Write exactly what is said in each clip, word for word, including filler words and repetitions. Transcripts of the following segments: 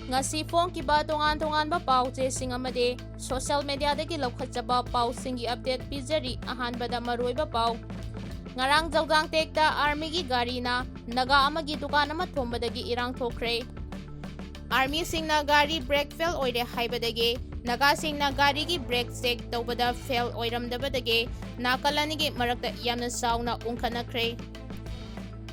ꯉꯁꯤ ꯐꯣꯡꯈꯤꯕ ꯇꯣꯉꯥꯟ ꯇꯣꯉꯥꯟꯕ ꯄꯥꯎ ꯆꯦꯁꯤꯡ ꯑꯃꯗꯤ social mediaꯗꯒꯤ ꯂꯧꯈꯠꯆꯕ ꯄꯥꯎꯁꯤꯡꯒꯤ update ꯄꯤꯖꯔꯤ꯫ ꯑꯍꯥꯟꯕꯗ ꯃꯔꯨꯑꯣꯏꯕ ꯄꯥꯎ꯫ ꯉꯔꯥꯡ ꯖꯧꯖꯥꯡꯇꯦꯛꯇ armyꯒꯤ ꯒꯥꯔꯤꯅ ꯅꯥꯒꯥ ꯑꯃꯒꯤ ꯗꯨꯀꯥꯟ ꯑꯃ ꯊꯣꯝꯕꯗꯒꯤ ꯏꯔꯥꯡ ꯊꯣꯛꯈ꯭ꯔꯦ꯫ Armyꯁꯤꯡꯅ ꯒꯥꯔꯤ brake fail ꯑꯣꯏꯔꯦ ꯍꯥꯏꯕꯗꯒꯤ ꯅꯥꯒꯥꯁꯤꯡꯅ ꯒꯥꯔꯤꯒꯤ brake check ꯇꯧꯕꯗ fail ꯑꯣꯏꯔꯝꯗꯕꯗꯒꯤ ꯅꯥꯀꯜ ꯑꯅꯤꯒꯤ ꯃꯔꯛꯇ ꯌꯥꯝꯅ ꯆꯥꯎꯅ ꯎꯪꯈꯠꯅꯈ꯭ꯔꯦ꯫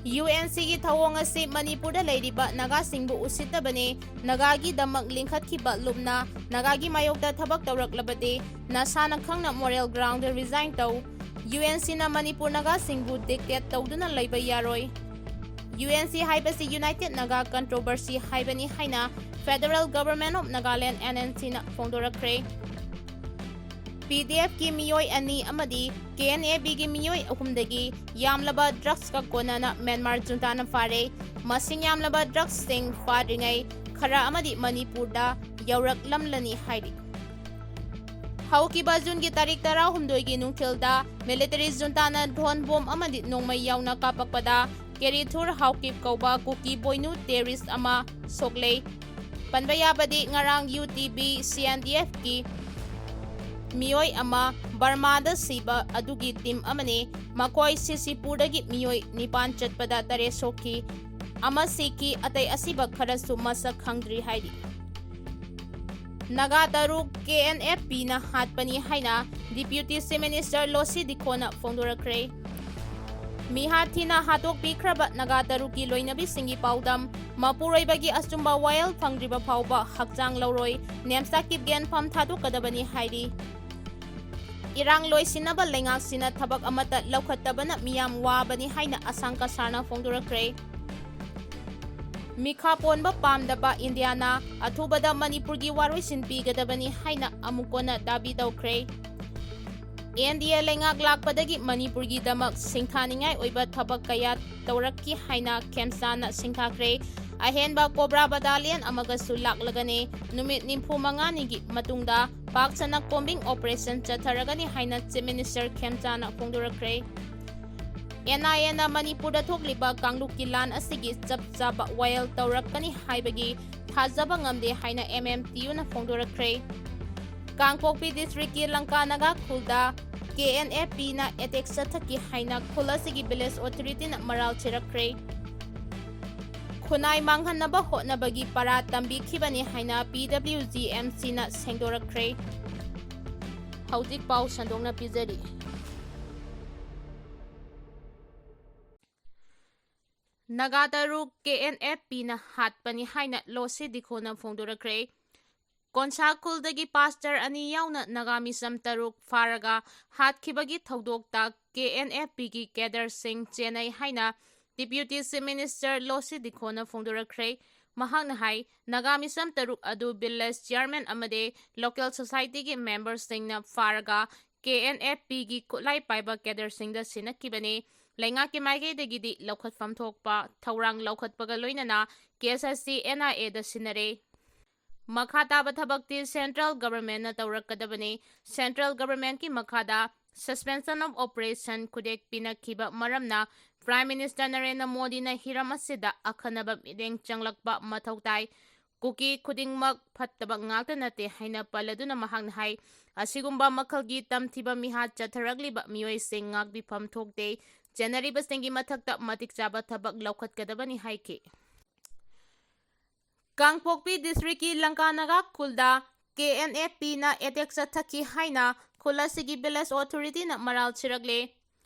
UNCꯒꯤ ꯊꯧꯑꯣꯡ ꯑꯁꯤ ꯃꯅꯤꯄꯨꯔꯗ ꯂꯩꯔꯤꯕ ꯅꯥꯒꯥꯁꯤꯡꯕꯨ ꯎꯁꯤꯠꯇꯕꯅꯤ, ꯅꯥꯒꯥꯒꯤꯗꯃꯛ ꯂꯤꯡꯈꯠꯈꯤꯕ ꯂꯨꯞꯅ ꯅꯥꯒꯥꯒꯤ ꯃꯥꯌꯣꯛꯇ ꯊꯕꯛ ꯇꯧꯔꯛꯂꯕꯗꯤ ꯅꯁꯥꯅ ꯈꯪꯅ moral groundꯗ resign ꯇꯧ꯫ UNCꯅ ꯃꯅꯤꯄꯨꯔ ꯅꯥꯒꯥꯁꯤꯡꯕꯨ dictate ꯇꯧꯗꯨꯅ ꯂꯩꯕ ꯌꯥꯔꯣꯏ꯫ UNC ꯍꯥꯏꯕꯁꯤ United Naga Controversy ꯍꯥꯏꯕꯅꯤ ꯍꯥꯏꯅ Federal Government of Nagaland, NNCꯅ ꯐꯣꯡꯗꯣꯔꯛꯈ꯭ꯔꯦ꯫ PDFꯀꯤ ꯃꯤꯑꯣꯏ ꯑꯅꯤ ꯑꯃꯗꯤ KNABꯒꯤ ꯃꯤꯑꯣꯏ ꯑꯍꯨꯝꯗꯒꯤ ꯌꯥꯝꯂꯕ drugsꯀ ꯀꯣꯟꯅꯅ ꯃ꯭ꯌꯥꯟꯃꯥꯔ ꯖꯨꯟꯇꯥꯅ ꯐꯥꯔꯦ꯫ ꯃꯁꯤꯡ ꯌꯥꯝꯂꯕ drugsꯁꯤꯡ ꯐꯥꯗ꯭ꯔꯤꯉꯩ ꯈꯔ ꯑꯃꯗꯤ ꯃꯅꯤꯄꯨꯔꯗ ꯌꯧꯔꯛꯂꯝꯂꯅꯤ ꯍꯥꯏꯔꯤ꯫ ꯍꯧꯈꯤꯕ ꯖꯨꯟꯒꯤ ꯇꯥꯔꯤꯛ ꯇꯔꯥꯍꯨꯝꯗꯣꯏꯒꯤ ꯅꯨꯡꯊꯤꯜꯗ military ꯖꯨꯟꯇꯥꯅ drone bomb ꯑꯃꯗꯤ ꯅꯣꯡꯃꯩ ꯌꯥꯎꯅ ꯀꯥꯞꯄꯛꯄꯗ ꯀꯦꯔꯤꯊꯨꯔ ꯍꯥꯎꯀꯤꯞ ꯀꯧꯕ ꯀꯨꯀꯤ ꯕꯣꯏꯅꯨ terrorist ꯑꯃ ꯁꯣꯛꯂꯦ꯫ ꯄꯟꯕ ꯌꯥꯕꯗꯤ ꯉꯔꯥꯡ UTB CNDFꯀꯤ ꯃꯤꯑꯣꯏ ꯑꯃ ꯕꯔꯃꯥꯗ ꯁꯤꯕ ꯑꯗꯨꯒꯤ team ꯑꯃꯅꯤ꯫ ꯃꯈꯣꯏ ꯁꯤꯁꯤꯄꯨꯔꯗꯒꯤ ꯃꯤꯑꯣꯏ ꯅꯤꯄꯥꯟ ꯆꯠꯄꯗ ꯇꯔꯦꯠ ꯁꯣꯛꯈꯤ꯫ ꯑꯃ ꯁꯤꯈꯤ, ꯑꯇꯩ ꯑꯁꯤꯕ ꯈꯔꯁꯨ ꯃꯁꯛ ꯈꯪꯗ꯭ꯔꯤ ꯍꯥꯏꯔꯤ꯫ ꯅꯥꯒꯥ ꯇꯔꯨꯛ KNFPꯅ ꯍꯥꯠꯄꯅꯤ ꯍꯥꯏꯅ Deputy Chief Minister ꯂꯣꯁꯤ ꯗꯤꯈꯣꯅ ꯐꯣꯡꯗꯣꯔꯛꯈ꯭ꯔꯦ꯫ ꯃꯤꯍꯥꯠ ꯊꯤꯅ ꯍꯥꯠꯇꯣꯛꯄꯤꯈ꯭ꯔꯕ ꯅꯥꯒꯥ ꯇꯔꯨꯛꯀꯤ ꯂꯣꯏꯅꯕꯤꯁꯤꯡꯒꯤ ꯄꯥꯎꯗꯝ, ꯃꯄꯨꯔꯣꯏꯕꯒꯤ ꯑꯆꯨꯝꯕ ꯋꯥꯌꯦꯜ ꯐꯪꯗ꯭ꯔꯤꯕ ꯐꯥꯎꯕ ꯍꯛꯆꯥꯡ ꯂꯧꯔꯣꯏ, NEMSꯇ ꯀꯤꯞꯒꯦꯟꯐꯝ ꯊꯥꯗꯣꯛꯀꯗꯕꯅꯤ ꯍꯥꯏꯔꯤ꯫ ꯏꯔꯥꯡ ꯂꯣꯏꯁꯤꯟꯅꯕ ꯂꯩꯉꯥꯛꯁꯤꯅ ꯊꯕꯛ ꯑꯃꯠꯇ ꯂꯧꯈꯠꯇꯕꯅ ꯃꯤꯌꯥꯝ ꯋꯥꯕꯅꯤ ꯍꯥꯏꯅ ꯑꯁꯥꯡ ꯀꯁꯥꯔꯅ ꯐꯣꯡꯗꯣꯔꯛꯈ꯭ꯔꯦ꯫ ꯃꯤꯈꯥ ꯄꯣꯟꯕ ꯄꯥꯝꯗꯕ ꯏꯟꯗꯤꯌꯥꯅ ꯑꯊꯨꯕꯗ ꯃꯅꯤꯄꯨꯔꯒꯤ ꯋꯥꯔꯣꯏꯁꯤꯟ ꯄꯤꯒꯗꯕꯅꯤ ꯍꯥꯏꯅ ꯑꯃꯨꯛ ꯍꯟꯅ ꯗꯥꯕꯤ ꯇꯧꯈ꯭ꯔꯦ꯫ NDA ꯂꯩꯉꯥꯛ ꯂꯥꯛꯄꯗꯒꯤ ꯃꯅꯤꯄꯨꯔꯒꯤꯗꯃꯛ ꯁꯤꯡꯊꯥꯅꯤꯡꯉꯥꯏ ꯑꯣꯏꯕ ꯊꯕꯛ ꯀꯌꯥ ꯇꯧꯔꯛꯈꯤ ꯍꯥꯏꯅ ꯈꯦꯝꯆꯥꯟꯅ ꯁꯤꯡꯊꯥꯈ꯭ꯔꯦ꯫ ꯑꯍꯦꯟꯕ COBRA battalion ꯑꯃꯒꯁꯨ ꯂꯥꯛꯂꯒꯅꯤ꯫ ꯅꯨꯃꯤꯠ ꯅꯤꯐꯨ ꯃꯉꯥꯅꯤꯒꯤ ꯃꯇꯨꯡꯗ ꯄꯥꯛ ꯁꯟꯅ combing operation ꯆꯠꯊꯔꯒꯅꯤ ꯍꯥꯏꯅ Chief Minister ꯈꯦꯝꯆꯥꯟꯅ ꯐꯣꯡꯗꯣꯔꯛꯈ꯭ꯔꯦ꯫ ꯑꯦꯟ ꯑꯥꯏ ꯑꯦꯅ ꯃꯅꯤꯄꯨꯔꯗ ꯊꯣꯛꯂꯤꯕ ꯀꯥꯡꯂꯨꯞꯀꯤ ꯂꯥꯟ ꯑꯁꯤꯒꯤ ꯆꯞ ꯆꯥꯕ ꯋꯥꯌꯦꯜ ꯇꯧꯔꯛꯀꯅꯤ ꯍꯥꯏꯕꯒꯤ ꯊꯥꯖꯕ ꯉꯝꯗꯦ ꯍꯥꯏꯅ ꯑꯦꯝ ꯑꯦꯝ ꯇꯤ ꯌꯨꯅ ꯐꯣꯡꯗꯣꯔꯛꯈ꯭ꯔꯦ꯫ ꯀꯥꯡꯄꯣꯛꯄꯤ ꯗꯤꯁꯇ꯭ꯔꯤꯛꯀꯤ ꯂꯪꯀꯥ ꯅꯥꯒꯥ ꯈꯨꯜꯗ ꯀꯦ ꯑꯦꯟ ꯑꯦꯐ ꯄꯤꯅ ꯑꯦꯇꯦꯛ ꯆꯠꯊꯈꯤ ꯍꯥꯏꯅ ꯈꯨꯜ ꯑꯁꯤꯒꯤ ꯚꯤꯂꯦꯖ ꯑꯣꯊꯣꯔꯤꯇꯤꯅ ꯃꯔꯥꯜ ꯁꯤꯔꯛꯈ꯭ꯔꯦ꯫ ꯈꯨꯟꯅꯥꯏ ꯃꯥꯡꯍꯟꯅꯕ ꯍꯣꯠꯅꯕꯒꯤ ꯄꯔꯥ ꯇꯝꯕꯤꯈꯤꯕꯅꯤ ꯍꯥꯏꯅ ꯄꯤ ꯗꯕ꯭ꯂꯤꯎ ꯖꯤ ꯑꯦꯝ ꯁꯤꯅ ꯁꯦꯡꯗꯣꯔꯛꯈ꯭ꯔꯦ꯫ ꯍꯧꯖꯤꯛ ꯄꯥꯎ ꯁꯟꯗꯣꯛꯅ ꯄꯤꯖꯔꯤ꯫ ꯅꯥꯒꯥ ꯇꯔꯨꯛ ꯀꯦ ꯑꯦꯟ ꯑꯦꯐ ꯄꯤꯅ ꯍꯥꯠꯄꯅꯤ ꯍꯥꯏꯅ ꯂꯣꯁꯤ ꯗꯤꯈꯣꯅ ꯐꯣꯡꯗꯣꯔꯛꯈ꯭ꯔꯦ꯫ ꯀꯣꯟꯁꯥ ꯈꯨꯜꯗꯒꯤ ꯄꯥꯁꯇꯔ ꯑꯅꯤ ꯌꯥꯎꯅ ꯅꯥꯒꯥ ꯃꯤꯆꯝ ꯇꯔꯨꯛ ꯐꯥꯔꯒ ꯍꯥꯠꯈꯤꯕꯒꯤ ꯊꯧꯗꯣꯛꯇ ꯀꯦ ꯑꯦꯟ ꯑꯦꯐ ꯄꯤꯒꯤ ꯀꯦꯗꯔꯁꯤꯡ ꯆꯦꯟꯅꯩ ꯍꯥꯏꯅ ꯗꯤꯄ꯭ꯌꯨꯇꯤ ꯆꯤꯐ ꯃꯤꯅꯤꯁꯇꯔ ꯂꯣꯁꯤ ꯗꯤꯈꯣꯅ ꯐꯣꯡꯗꯣꯔꯛꯈ꯭ꯔꯦ꯫ ꯃꯍꯥꯛꯅ ꯍꯥꯏ, ꯅꯥꯒꯥ ꯃꯤꯆꯝ ꯇꯔꯨꯛ ꯑꯗꯨ ꯚꯤꯂꯦꯖ ꯆꯤꯌꯥꯔꯃꯦꯟ ꯑꯃꯗꯤ ꯂꯣꯀꯦꯜ ꯁꯣꯁꯥꯏꯇꯤꯒꯤ ꯃꯦꯝꯕꯔꯁꯤꯡꯅ ꯐꯥꯔꯒ ꯀꯦ ꯑꯦꯟ ꯑꯦꯐ ꯄꯤꯒꯤ ꯈꯨꯠꯂꯥꯏ ꯄꯥꯏꯕ ꯀꯦꯗꯔꯁꯤꯡꯗ ꯁꯤꯟꯅꯈꯤꯕꯅꯤ꯫ ꯂꯩꯉꯥꯛꯀꯤ ꯃꯥꯏꯀꯩꯗꯒꯤꯗꯤ ꯂꯧꯈꯠꯐꯝ ꯊꯣꯛꯄ ꯊꯧꯔꯥꯡ ꯂꯧꯈꯠꯄꯒ ꯂꯣꯏꯅꯅ ꯀꯦꯁ ꯑꯁꯤ ꯑꯦꯟ ꯑꯥꯏ ꯑꯦꯗ ꯁꯤꯟꯅꯔꯦ꯫ ꯃꯈꯥ ꯇꯥꯕ ꯊꯕꯛꯇꯤ ꯁꯦꯟꯇ꯭ꯔꯦꯜ ꯒꯚꯔꯟꯃꯦꯟꯠꯅ ꯇꯧꯔꯛꯀꯗꯕꯅꯤ꯫ ꯁꯦꯟꯇ꯭ꯔꯦꯜ ꯒꯚꯔꯟꯃꯦꯟꯠꯀꯤ ꯃꯈꯥꯗ suspension of operation ꯈꯨꯗꯦꯛ ꯄꯤꯅꯈꯤꯕ ꯃꯔꯝꯅ ꯄ꯭ꯔꯥꯏꯝ ꯃꯤꯅꯤꯁꯇꯔ ꯅꯔꯦꯟꯗ꯭ꯔ ꯃꯣꯗꯤꯅ ꯍꯤꯔꯝ ꯑꯁꯤꯗ ꯑꯈꯟꯅꯕ ꯃꯤꯠꯌꯦꯡ ꯆꯪꯂꯛꯄ ꯃꯊꯧ ꯇꯥꯏ꯫ ꯀꯨꯀꯤ ꯈꯨꯗꯤꯡꯃꯛ ꯐꯠꯇꯕ ꯉꯥꯛꯇ ꯅꯠꯇꯦ ꯍꯥꯏꯅ ꯄꯜꯂꯗꯨꯅ ꯃꯍꯥꯛꯅ ꯍꯥꯏ, ꯑꯁꯤꯒꯨꯝꯕ ꯃꯈꯜꯒꯤ ꯇꯝꯊꯤꯕ ꯃꯤꯍꯥꯠ ꯆꯠꯊꯔꯛꯂꯤꯕ ꯃꯤꯑꯣꯏꯁꯤꯡ ꯉꯥꯛꯄꯤꯐꯝ ꯊꯣꯛꯇꯦ꯫ ꯆꯦꯟꯅꯔꯤꯕꯁꯤꯡꯒꯤ ꯃꯊꯛꯇ ꯃꯇꯤꯛ ꯆꯥꯕ ꯊꯕꯛ ꯂꯧꯈꯠꯀꯗꯕꯅꯤ ꯍꯥꯏꯈꯤ꯫ ꯀꯥꯡꯄꯣꯛꯄꯤ ꯗꯤꯁꯇ꯭ꯔꯤꯛꯀꯤ ꯂꯪꯀꯥ ꯅꯥꯒꯥ ꯈꯨꯜꯗ ꯀꯦ ꯑꯦꯟ ꯑꯦꯐ ꯄꯤꯅ ꯑꯦꯇꯦꯛ ꯆꯠꯊꯈꯤ ꯍꯥꯏꯅ ꯈꯨꯜ ꯑꯁꯤꯒꯤ ꯚꯤꯂꯦꯖ ꯑꯣꯊꯣꯔꯤꯇꯤꯅ ꯃꯔꯥꯜ ꯁꯤꯔꯛꯂꯦ꯫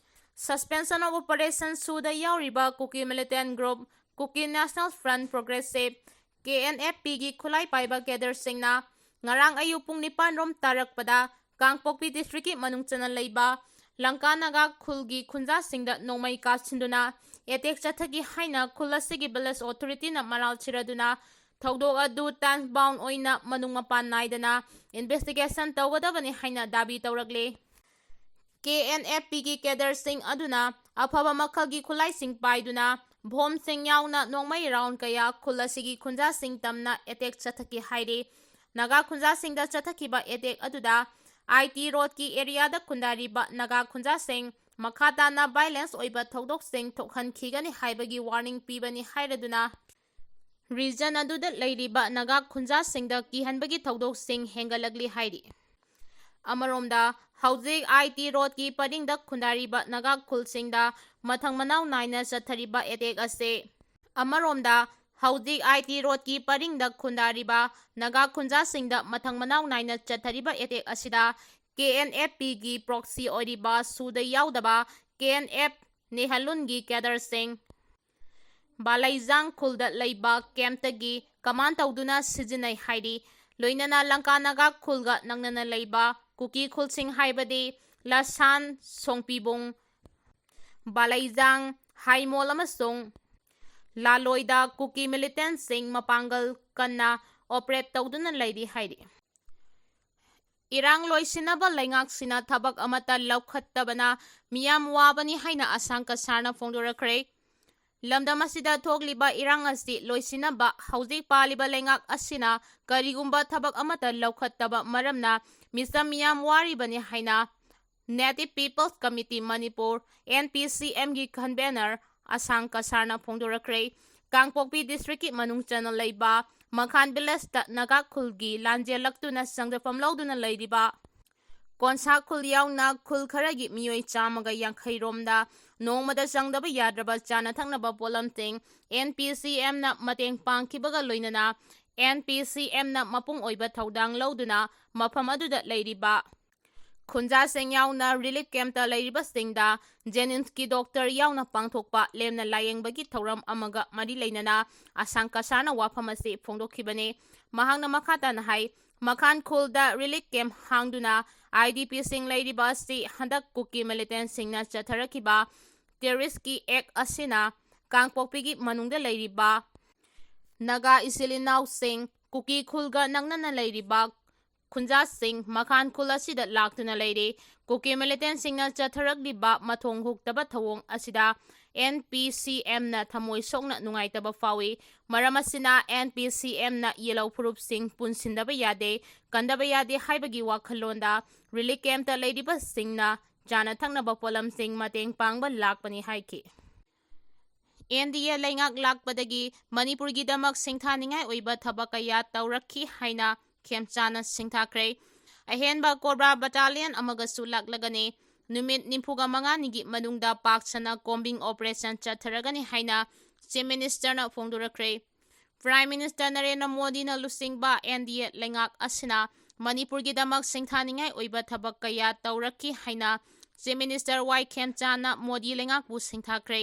Suspension of Operation ꯁꯨꯗ ꯌꯥꯎꯔꯤꯕ ꯀꯨꯀꯤ ꯃꯤꯂꯤꯇꯦꯟ ꯒ꯭ꯔꯨꯞ ꯀꯨꯀꯤ national front progressive, K N F ꯄꯤꯒꯤ ꯈꯨꯠꯂꯥꯏ ꯄꯥꯏꯕ ꯀꯦꯗꯔꯁꯤꯡꯅ ꯉꯔꯥꯡ ꯑꯌꯨꯛ ꯄꯨꯡ ꯅꯤꯄꯥꯟ ꯔꯣꯝ ꯇꯥꯔꯛꯄꯗ ꯀꯥꯡꯄꯣꯛꯄꯤ ꯗꯤꯁꯇ꯭ꯔꯤꯛꯀꯤ ꯃꯅꯨꯡ ꯆꯟꯅ ꯂꯩꯕ ꯂꯪꯀꯥ ꯅꯥꯒꯥ ꯈꯨꯜꯒꯤ ꯈꯨꯟꯖꯥꯁꯤꯡꯗ ꯅꯣꯡꯃꯩ ꯀꯥꯞꯁꯤꯟꯗꯨꯅ ꯑꯦꯇꯦꯛ ꯆꯠꯊꯈꯤ ꯍꯥꯏꯅ ꯈꯨꯜ ꯑꯁꯤꯒꯤ ꯚꯤꯂꯦꯖ ꯑꯣꯊꯣꯔꯤꯇꯤꯅ ꯃꯔꯥꯜ ꯁꯤꯔꯗꯨꯅ ꯊꯧꯗꯣꯛ ꯑꯗꯨ ꯇꯥꯏꯝ ꯕꯥꯎꯟ ꯑꯣꯏꯅ ꯃꯅꯨꯡ ꯃꯄꯥꯟ ꯅꯥꯏꯗꯅ ꯏꯟꯚꯦꯁꯇꯤꯒꯦꯁꯟ ꯇꯧꯒꯗꯕꯅꯤ ꯍꯥꯏꯅ ꯗꯥꯕꯤ ꯇꯧꯔꯛꯂꯦ꯫ ꯀꯦ ꯑꯦꯟ ꯑꯦꯐ ꯄꯤꯒꯤ ꯀꯦꯗꯔꯁꯤꯡ ꯑꯗꯨꯅ ꯑꯐꯕ ꯃꯈꯜꯒꯤ ꯈꯨꯠꯂꯥꯏꯁꯤꯡ ꯄꯥꯏꯗꯨꯅ ꯕꯣꯝꯁꯤꯡ ꯌꯥꯎꯅ ꯅꯣꯡꯃꯩ ꯔꯥꯎꯟ ꯀꯌꯥ ꯈꯨꯜ ꯑꯁꯤꯒꯤ ꯈꯨꯟꯖꯥꯁꯤꯡ ꯇꯝꯅ ꯑꯦꯇꯦꯛ ꯆꯠꯊꯈꯤ ꯍꯥꯏꯔꯤ꯫ ꯅꯥꯒꯥ ꯈꯨꯟꯖꯥꯁꯤꯡꯗ ꯆꯠꯊꯈꯤꯕ ꯑꯦꯇꯦꯛ ꯑꯗꯨꯗ ꯑꯥꯏ ꯇꯤ ꯔꯣꯗꯀꯤ ꯑꯦꯔꯤꯌꯥꯗ ꯈꯨꯟꯗꯥꯔꯤꯕ ꯅꯥꯒꯥ ꯈꯨꯟꯖꯥꯁꯤꯡ ꯃꯈꯥ ꯇꯥꯅ ꯚꯥꯏꯂꯦꯟꯁ ꯑꯣꯏꯕ ꯊꯧꯗꯣꯛꯁꯤꯡ ꯊꯣꯛꯍꯟꯈꯤꯒꯅꯤ ꯍꯥꯏꯕꯒꯤ ꯋꯥꯔꯅꯤꯡ ꯄꯤꯕꯅꯤ ꯍꯥꯏꯔꯗꯨꯅ, ꯔꯤꯖꯟ ꯑꯗꯨꯗ ꯂꯩꯔꯤꯕ ꯅꯥꯒꯥ ꯈꯨꯟꯖꯥꯁꯤꯡꯗ ꯀꯤꯍꯟꯕꯒꯤ ꯊꯧꯗꯣꯛꯁꯤꯡ ꯍꯦꯟꯒꯠꯂꯛꯂꯤ ꯍꯥꯏꯔꯤ꯫ ꯑꯃꯔꯣꯝꯗ, ꯍꯧꯖꯤꯛ ꯑꯥꯏ ꯇꯤ ꯔꯣꯗꯀꯤ ꯄꯔꯤꯡꯗ ꯈꯨꯟꯗꯥꯔꯤꯕ ꯅꯥꯒꯥ ꯈꯨꯜꯁꯤꯡꯗ ꯃꯊꯪ ꯃꯅꯥꯎ ꯅꯥꯏꯅ ꯆꯠꯊꯔꯤꯕ ꯑꯦꯇꯦꯛ ꯑꯁꯤ, ꯑꯃꯔꯣꯝꯗ, ꯍꯧꯖꯤꯛ ꯑꯥꯏ ꯇꯤ ꯔꯣꯗꯀꯤ ꯄꯔꯤꯡꯗ ꯈꯨꯟꯗꯥꯔꯤꯕ ꯅꯥꯒꯥ ꯈꯨꯟꯖꯥꯁꯤꯡꯗ ꯃꯊꯪ ꯃꯅꯥꯎ ꯅꯥꯏꯅ ꯆꯠꯊꯔꯤꯕ ꯑꯦꯇꯦꯛ ꯑꯁꯤꯗ ꯀꯦ ꯑꯦꯟ ꯑꯦꯐ ꯄꯤꯒꯤ ꯄ꯭ꯔꯣꯛꯁꯤ ꯑꯣꯏꯔꯤꯕ ꯁꯨꯗ ꯌꯥꯎꯗꯕ ꯀꯦ ꯑꯦꯟ ꯑꯦꯐ ꯅꯦꯍꯥꯂꯨꯟꯒꯤ ꯀꯦꯗꯔꯁꯤꯡ ꯕꯥꯂꯩꯖꯥꯡ ꯈꯨꯜꯗ ꯂꯩꯕ ꯀꯦꯝꯞꯇꯒꯤ ꯀꯃꯥꯟ ꯇꯧꯗꯨꯅ ꯁꯤꯖꯤꯟꯅꯩ ꯍꯥꯏꯔꯤ꯫ ꯂꯣꯏꯅꯅ ꯂꯪꯀꯥ ꯅꯥꯒꯥ ꯈꯨꯜꯒ ꯅꯛꯅꯅ ꯂꯩꯕ ꯀꯨꯀꯤ ꯈꯨꯜꯁꯤꯡ ꯍꯥꯏꯕꯗꯤ ꯂꯁꯥꯟ, ꯁꯣꯡꯄꯤꯕꯨꯡ, ꯕꯥꯂꯩꯖꯥꯡ, ꯍꯥꯏꯃꯣꯜ ꯑꯃꯁꯨꯡ ꯂꯥꯂꯣꯏꯗ ꯀꯨꯀꯤ ꯃꯤꯂꯤꯇꯦꯟꯁꯤꯡ ꯃꯄꯥꯡꯒꯜ ꯀꯟꯅ ꯑꯣꯄꯔꯦꯠ ꯇꯧꯗꯨꯅ ꯂꯩꯔꯤ ꯍꯥꯏꯔꯤ꯫ ꯏꯔꯥꯡ ꯂꯣꯏꯁꯤꯟꯅꯕ ꯂꯩꯉꯥꯛꯁꯤꯅ ꯊꯕꯛ ꯑꯃꯠꯇ ꯂꯧꯈꯠꯇꯕꯅ ꯃꯤꯌꯥꯝ ꯋꯥꯕꯅꯤ ꯍꯥꯏꯅ ꯑꯁꯥꯡ ꯀꯁꯥꯔꯅ ꯐꯣꯡꯗꯣꯔꯛꯈ꯭ꯔꯦ꯫ ꯂꯝꯗꯝ ꯑꯁꯤꯗ ꯊꯣꯛꯂꯤꯕ ꯏꯔꯥꯡ ꯑꯁꯤ ꯂꯣꯏꯁꯤꯟꯅꯕ ꯍꯧꯖꯤꯛ ꯄꯥꯜꯂꯤꯕ ꯂꯩꯉꯥꯛ ꯑꯁꯤꯅ ꯀꯔꯤꯒꯨꯝꯕ ꯊꯕꯛ ꯑꯃꯠꯇ ꯂꯧꯈꯠꯇꯕ ꯃꯔꯝꯅ ꯃꯤꯆꯝ ꯃꯤꯌꯥꯝ ꯋꯥꯔꯤꯕꯅꯤ ꯍꯥꯏꯅ Native People's Committee Manipur, N P ꯁꯤ ꯑꯦꯝꯒꯤ ꯀꯟꯚꯦꯅꯔ ꯑꯁꯥꯡ ꯀꯁꯥꯔꯅ ꯐꯣꯡꯗꯣꯔꯛꯈ꯭ꯔꯦ꯫ ꯀꯥꯡꯄꯣꯛꯄꯤ ꯗꯤꯁꯇ꯭ꯔꯤꯛꯀꯤ ꯃꯅꯨꯡ ꯆꯟꯅ ꯂꯩꯕ ꯃꯈꯥꯟ ꯚꯤꯂꯦꯖꯇ ꯅꯥꯒꯥ ꯈꯨꯜꯒꯤ ꯂꯥꯟꯖꯦꯜꯂꯛꯇꯨꯅ ꯆꯪꯖꯐꯝ ꯂꯧꯗꯨꯅ ꯂꯩꯔꯤꯕ ꯀꯣꯟꯁꯥ ꯈꯨꯜ ꯌꯥꯎꯅ ꯈꯨꯜ ꯈꯔꯒꯤ ꯃꯤꯑꯣꯏ ꯆꯥꯝꯃꯒ ꯌꯥꯡꯈꯩ ꯔꯣꯝꯗ ꯅꯣꯡꯃꯗ ꯆꯪꯗꯕ ꯌꯥꯗ꯭ꯔꯕ ꯆꯥꯅ ꯊꯛꯅꯕ ꯄꯣꯠꯂꯝꯁꯤꯡ ꯑꯦꯟ ꯄꯤ ꯁꯤ ꯑꯦꯝꯅ ꯃꯇꯦꯡ ꯄꯥꯡꯈꯤꯕꯒ ꯂꯣꯏꯅꯅ ꯑꯦꯟ ꯄꯤ ꯁꯤ ꯑꯦꯝꯅ ꯃꯄꯨꯡ ꯑꯣꯏꯕ ꯊꯧꯗꯥꯡ ꯂꯧꯗꯨꯅ ꯃꯐꯝ ꯑꯗꯨꯗ ꯂꯩꯔꯤꯕ ꯈꯨꯟꯖꯥꯁꯤꯡ ꯌꯥꯎꯅ ꯔꯤꯂꯤꯐ ꯀꯦꯝꯞꯇ ꯂꯩꯔꯤꯕꯁꯤꯡꯗ ꯖꯦꯅꯤꯝꯁꯀꯤ ꯗꯣꯛꯇꯔ ꯌꯥꯎꯅ ꯄꯥꯡꯊꯣꯛꯄ ꯂꯦꯝꯅ ꯂꯥꯌꯦꯡꯕꯒꯤ ꯊꯧꯔꯝ ꯑꯃꯒ ꯃꯔꯤ ꯂꯩꯅꯅ ꯑꯁꯥꯡ ꯀꯁꯥꯔꯅ ꯋꯥꯐꯝ ꯑꯁꯤ ꯐꯣꯡꯗꯣꯛꯈꯤꯕꯅꯤ꯫ ꯃꯍꯥꯛꯅ ꯃꯈꯥ ꯇꯥꯅ ꯍꯥꯏ, ꯃꯈꯥꯟ ꯈꯨꯜꯗ ꯔꯤꯂꯤꯐ ꯀꯦꯝꯞ ꯍꯥꯡꯗꯨꯅ ꯑꯥꯏ ꯗꯤ ꯄꯤꯁꯤꯡ ꯂꯩꯔꯤꯕ ꯑꯁꯤ ꯍꯟꯗꯛ ꯀꯨꯀꯤ ꯃꯤꯂꯤꯇꯦꯟꯁꯤꯡꯅ ꯆꯠꯊꯔꯛꯈꯤꯕ ꯇꯦꯔꯤꯁꯀꯤ ꯑꯦꯛ ꯑꯁꯤꯅ ꯀꯥꯡꯄꯣꯛꯄꯤꯒꯤ ꯃꯅꯨꯡꯗ ꯂꯩꯔꯤꯕ ꯅꯥꯒꯥ ꯏꯆꯤꯜ ꯏꯅꯥꯎꯁꯤꯡ, ꯀꯨꯀꯤ ꯈꯨꯜꯒ ꯅꯛꯅꯅ ꯂꯩꯔꯤꯕ ꯈꯨꯟꯖꯥꯁꯤꯡ ꯃꯈꯥꯟ ꯈꯨꯜ ꯑꯁꯤꯗ ꯂꯥꯛꯇꯨꯅ ꯂꯩꯔꯤ꯫ ꯀꯨꯀꯤ ꯃꯤꯂꯤꯇꯦꯟꯁꯤꯡꯅ ꯆꯠꯊꯔꯛꯂꯤꯕ ꯃꯊꯣꯡ ꯍꯨꯛꯇꯕ ꯊꯧꯑꯣꯡ ꯑꯁꯤꯗ ꯑꯦꯟ ꯄꯤ ꯁꯤ ꯑꯦꯝꯅ ꯊꯃꯣꯏ ꯁꯣꯛꯅ ꯅꯨꯡꯉꯥꯏꯇꯕ ꯐꯥꯎꯏ꯫ ꯃꯔꯝ ꯑꯁꯤꯅ ꯑꯦꯟ ꯄꯤ ꯁꯤ ꯑꯦꯝꯅ ꯌꯦꯜꯍꯧ ꯐꯨꯔꯨꯞꯁꯤꯡ ꯄꯨꯟꯁꯤꯟꯗꯕ ꯌꯥꯗꯦ, ꯀꯟꯗꯕ ꯌꯥꯗꯦ ꯍꯥꯏꯕꯒꯤ ꯋꯥꯈꯜꯂꯣꯟꯗ ꯔꯤꯂꯤꯐ ꯀꯦꯝꯞꯇ ꯂꯩꯔꯤꯕꯁꯤꯡꯅ ꯆꯥꯅ ꯊꯛꯅꯕ ꯄꯣꯠꯂꯝꯁꯤꯡ ꯃꯇꯦꯡ ꯄꯥꯡꯕ ꯂꯥꯛꯄꯅꯤ ꯍꯥꯏꯈꯤ꯫ ꯑꯦꯟ ꯗꯤ ꯑꯦ ꯂꯩꯉꯥꯛ ꯂꯥꯛꯄꯗꯒꯤ ꯃꯅꯤꯄꯨꯔꯒꯤꯗꯃꯛ ꯁꯤꯡꯊꯥꯅꯤꯡꯉꯥꯏ ꯑꯣꯏꯕ ꯊꯕꯛ ꯀꯌꯥ ꯇꯧꯔꯛꯈꯤ ꯍꯥꯏꯅ ꯈꯦꯝꯆꯥꯅ ꯁꯤꯡꯊꯥꯈ꯭ꯔꯦ꯫ ꯑꯍꯦꯟꯕ ꯀꯣꯕ꯭ꯔꯥ ꯕꯇꯥꯂꯤꯌꯟ ꯑꯃꯒꯁꯨ ꯂꯥꯛꯂꯒꯅꯤ꯫ ꯅꯨꯃꯤꯠ ꯅꯤꯐꯨꯒ ꯃꯉꯥꯅꯤꯒꯤ ꯃꯅꯨꯡꯗ ꯄꯥꯛ ꯁꯟꯅ ꯀꯣꯝꯕꯤꯡ ꯑꯣꯄꯔꯦꯁꯟ ꯆꯠꯊꯔꯒꯅꯤ ꯍꯥꯏꯅ ꯆꯤꯐ ꯃꯤꯅꯤꯁꯇꯔꯅ ꯐꯣꯡꯗꯣꯔꯛꯈ꯭ꯔꯦ꯫ ꯄ꯭ꯔꯥꯏꯝ ꯃꯤꯅꯤꯁꯇꯔ ꯅꯔꯦꯟꯗ꯭ꯔ ꯃꯣꯗꯤꯅ ꯂꯨꯆꯤꯡꯕ ꯑꯦꯟ ꯗꯤ ꯑꯦ ꯂꯩꯉꯥꯛ ꯑꯁꯤꯅ ꯃꯅꯤꯄꯨꯔꯒꯤꯗꯃꯛ ꯁꯤꯡꯊꯥꯅꯤꯡꯉꯥꯏ ꯑꯣꯏꯕ ꯊꯕꯛ ꯀꯌꯥ ꯇꯧꯔꯛꯈꯤ ꯍꯥꯏꯅ ꯆꯤꯐ ꯃꯤꯅꯤꯁꯇꯔ ꯋꯥꯏ ꯈꯦꯝꯆꯥꯅ ꯃꯣꯗꯤ ꯂꯩꯉꯥꯛꯄꯨ ꯁꯤꯡꯊꯥꯈ꯭ꯔꯦ꯫